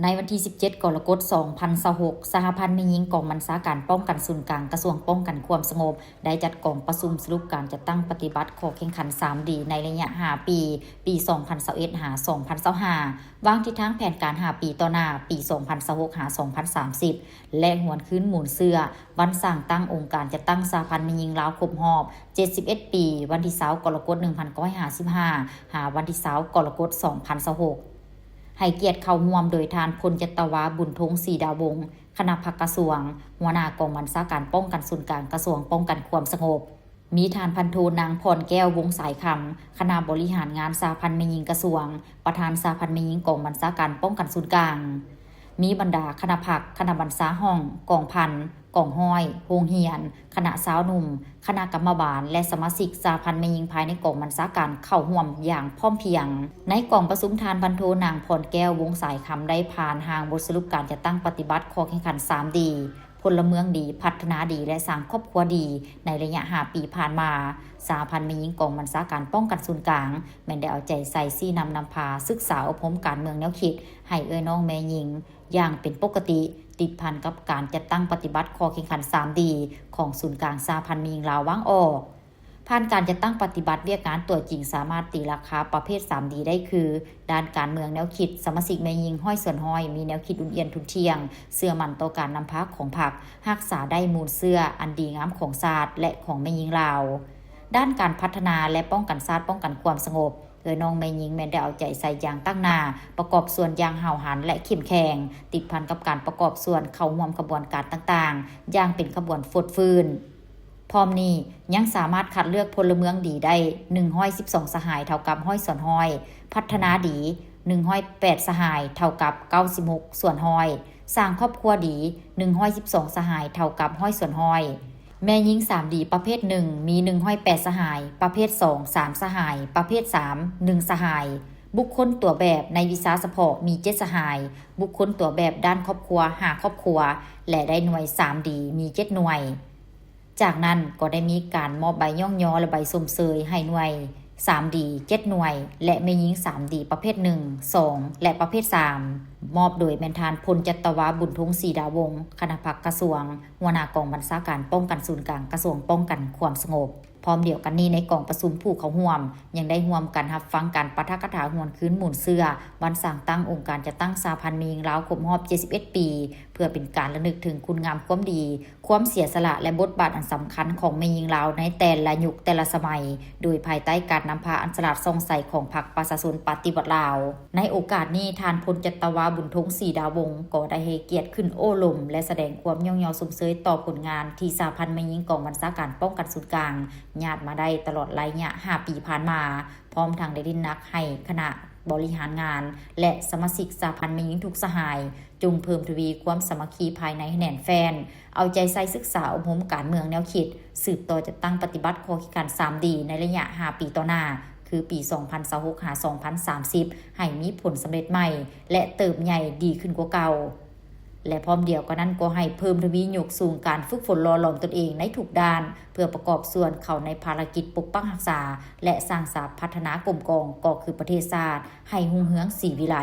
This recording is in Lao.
ໃນວັນທີສິບເຈັດ ກໍລະກົດ ສອງພັນຊາວຫົກ ສະຫະພັນແມ່ຍິງກອງບັນຊາການປ້ອງກັນສູນກາງ ກະຊວງປ້ອງກັນຄວາມສະຫງົບ ໄດ້ຈັດກອງປະຊຸມສະຫຼຸບການຈັດຕັ້ງປະຕິບັດຂໍ້ແຂ່ງຂັນສາມດີ ໃນໄລຍະຫ້າປີ, ປີສອງພັນຊາວເອັດ ຫາ ສອງພັນຊາວຫ້າ ວາງທິດທາງແຜນການຫ້າປີຕໍ່ໜ້າ, ປີສອງພັນຊາວຫົກ ຫາ ສອງພັນສາມສິບ ແລະ ຫວນຄືນມູນເຊື້ອວັນສ້າງຕັ້ງອົງການຈັດຕັ້ງສະຫະພັນແມ່ຍິງລາວຄົບຮອບເຈັດສິບເອັດປີ, ວັນທີຊາວ ກໍລະກົດ ໜຶ່ງພັນເກົ້າຮ້ອຍຫ້າສິບຫ້າ ຫາ ວັນທີຊາວ ກໍລະກົດ ສອງພັນຊາວຫົກ. ໃຫ້ກຽດເຂົ້າຮ່ວມໂດຍທ່ານ ພົນຈັດຕະວາ ບຸນທົງ ສີດາວົງ ຄະນະພັກກະຊວງ, ຫົວໜ້າກອງບັນຊາການປ້ອງກັນສູນກາງ ກະຊວງປ້ອງກັນຄວາມສະຫງົບ. ມີທ່ານພັນໂທ ນາງ ພອນແກ້ວ ວົງສາຍຄຳ ຄະນະບໍລິຫານງານສະຫະພັນແມ່ຍິງກະຊວງ, ປະທານສະຫະພັນແມ່ຍິງກອງບັນຊາການປ້ອງກັນສູນກາງ. ມີບັນດາຄະນະພັກ, ຄະນະບັນຊາຫ້ອງ, ກອງພັນ, ກອງຮ້ອຍ, ໂຮງຮຽນ, ຄະນະຊາວໜຸ່ມ, ຄະນະກຳມະບານ ແລະ ສະມາຊິກສະຫະພັນແມ່ຍິງພາຍໃນກອງບັນຊາການເຂົ້າຮ່ວມຢ່າງພ້ອມພຽງ. ໃນກອງປະຊຸມ ທ່ານພັນໂທ ນາງ ພອນແກ້ວ ວົງສາຍຄຳ ໄດ້ຜ່ານຮ່າງບົດສະຫຼຸບການຈັດຕັ້ງປະຕິບັດຂໍ້ແຂ່ງຂັນສາມດີ ພົນລະເມືອງດີ, ພັດທະນາດີ ແລະ ສ້າງຄອບຄົວດີ ໃນໄລຍະຫ້າປີຜ່ານມາ, ສະຫະພັນແມ່ຍິງກອງບັນຊາການປ້ອງກັນສູນກາງ ແມ່ນໄດ້ເອົາໃຈໃສ່ຊີ້ນຳນຳພາ, ສຶກສາອົບຮົມການເມືອງແນວຄິດໃຫ້ເອື້ອຍນ້ອງແມ່ຍິງຢ່າງເປັນປົກກະຕິ, ຕິດພັນກັບການຈັດຕັ້ງປະຕິບັດຂໍ້ແຂ່ງຂັນສາມດີ ຂອງສູນກາງສະຫະພັນແມ່ຍິງລາວວາງອອກ. ຜ່ານການຈັດຕັ້ງປະຕິບັດວຽກງານຕົວຈິງ ສາມາດຕີລາຄາປະເພດສາມດີໄດ້ຄື ດ້ານການເມືອງແນວຄິດ, ສະມາຊິກແມ່ຍິງຮ້ອຍສ່ວນຮ້ອຍ, ມີແນວຄິດອຸ່ນອຽນທຸ່ນທ່ຽງ, ເຊື່ອໝັ້ນຕໍ່ການນຳພາຂອງພັກ, ຮັກສາໄດ້ມູນເຊື້ອອັນດີງາມຂອງຊາດ ແລະ ຂອງແມ່ຍິງລາວ. ດ້ານການພັດທະນາ ແລະ ປ້ອງກັນຊາດ, ປ້ອງກັນຄວາມສະຫງົບ, ເອື້ອຍນ້ອງແມ່ຍິງແມ່ນໄດ້ເອົາໃຈໃສ່ຢ່າງຕັ້ງໜ້າ, ປະກອບສ່ວນຢ່າງຫ້າວຫັນ ແລະ ເຂັ້ມແຂງ, ຕິດພັນກັບການປະກອບສ່ວນເຂົ້າຮ່ວມຂະບວນການຕ່າງໆ ຢ່າງເປັນຂະບວນຟົດຟື້ນ. ພ້ອມນີ້ຍັງສາມາດຄັດເລືອກພົນລະເມືອງດີໄດ້ ໜຶ່ງຮ້ອຍສິບສອງ ສະຫາຍ ເທົ່າກັບ ຮ້ອຍສ່ວນຮ້ອຍ, ພັດທະນາດີ ໜຶ່ງຮ້ອຍແປດ ສະຫາຍ ເທົ່າກັບ ເກົ້າສິບຫົກສ່ວນຮ້ອຍ, ສ້າງຄອບຄົວດີ ໜຶ່ງຮ້ອຍສິບສອງ ສະຫາຍ ເທົ່າກັບ ຮ້ອຍສ່ວນຮ້ອຍ. ແມ່ຍິງສາມດີປະເພດໜຶ່ງ ມີ ໜຶ່ງຮ້ອຍແປດ ສະຫາຍ, ປະເພດສອງ ສາມ ສະຫາຍ, ປະເພດສາມ ໜຶ່ງ ສະຫາຍ. ບຸກຄົນຕົວແບບໃນວິຊາສະເພາະມີ ເຈັດ ສະຫາຍ, ບຸກຄົນຕົວແບບດ້ານຄອບຄົວ ຫ້າ ຄອບຄົວ ແລະ ໄດ້ໜ່ວຍສາມດີ ມີ ເຈັດ ໜ່ວຍ. ຈາກນັ້ນກໍໄດ້ມີການມອບໃບຍ້ອງຍໍ ແລະ ໃບຊົມເຊີຍໃຫ້ໜ່ວຍສາມດີ ເຈັດ ໜ່ວຍ ແລະ ແມ່ຍິງສາມດີປະເພດໜຶ່ງ ສອງ ແລະ ປະເພດສາມ ມອບໂດຍແມ່ນທ່ານ ພົນຈັດຕະວາ ບຸນທົງ ສີດາວົງ ຄະນະພັກກະຊວງ, ຫົວໜ້າກອງບັນຊາການປ້ອງກັນສູນກາງ ກະຊວງປ້ອງກັນຄວາມສະຫງົບ. ພ້ອມດຽວກັນນີ້ ໃນກອງປະຊຸມຜູ້ເຂົ້າຮ່ວມຍັງໄດ້ຮ່ວມກັນຮັບຟັງການປາຖະກະຖາຫວນຄືນມູນເຊື້ອວັນສ້າງຕັ້ງອົງການຈັດຕັ້ງສະຫະພັນແມ່ຍິງລາວຄົບຮອບເຈັດສິບເອັດປີ ເພື່ອເປັນການລະນຶກເຖິງຄຸນງາມຄວາມດີ, ຄວາມເສຍສະຫຼະ ແລະ ບົດບາດອັນສຳຄັນຂອງແມ່ຍິງລາວໃນແຕ່ລະຍຸກແຕ່ລະສະໄໝ, ໂດຍພາຍໃຕ້ການນຳພາອັນສະຫຼາດສ່ອງໃສຂອງພັກປະຊາຊົນປະຕິວັດລາວ. ໃນໂອກາດນີ້, ທ່ານ ພົນຈັດຕະວາ ບຸນທົງ ສີດາວົງ ກໍໄດ້ໃຫ້ກຽດຂຶ້ນໂອ້ລົມ ແລະ ສະແດງຄວາມຍ້ອງຍໍຊົມເຊີຍຕໍ່ຜົນງານທີ່ສະຫະພັນແມ່ຍິງກອງບັນຊາການປ້ອງກັນສູນກາງຍາດມາໄດ້ຕະຫຼອດໄລຍະຫ້າປີຜ່ານມາ, ພ້ອມທັງໄດ້ເນັ້ນໜັກໃຫ້ຄະນະບໍລິຫານງານ ແລະ ສະມາຊິກສະຫະພັນແມ່ຍິງທຸກສະຫາຍ ຈົ່ງເພີ່ມທະວີຄວາມສາມັກຄີພາຍໃນໃຫ້ແໜ້ນແຟ້ນ, ເອົາໃຈໃສ່ສຶກສາອົບຮົມການເມືອງແນວຄິດ, ສືບຕໍ່ຈັດຕັ້ງປະຕິບັດຂໍ້ຄິດຂັນສາມດີໃນໄລຍະຫ້າປີຕໍ່ໜ້າ, ຄືປີສອງພັນຊາວຫົກ ຫາ ສອງພັນສາມສິບ ໃຫ້ມີຜົນສຳເລັດໃໝ່ ແລະ ເຕີບໃຫຍ່ດີຂຶ້ນກວ່າເກົ່າ. ແລະ ພ້ອມດຽວກັນນັ້ນກໍໃຫ້ເພີ່ມທະວີຍົກສູງການຝຶກຝົນຫຼໍ່ຫຼອມຕົນເອງໃນທຸກດ້ານ, ເພື່ອປະກອບສ່ວນເຂົ້າໃນພາລະກິດປົກປັກຮັກສາ ແລະ ສ້າງສາພັດທະນາກົມກອງ ກໍຄືປະເທດຊາດ ໃຫ້ຮຸ່ງເຮືອງສີວິໄລ.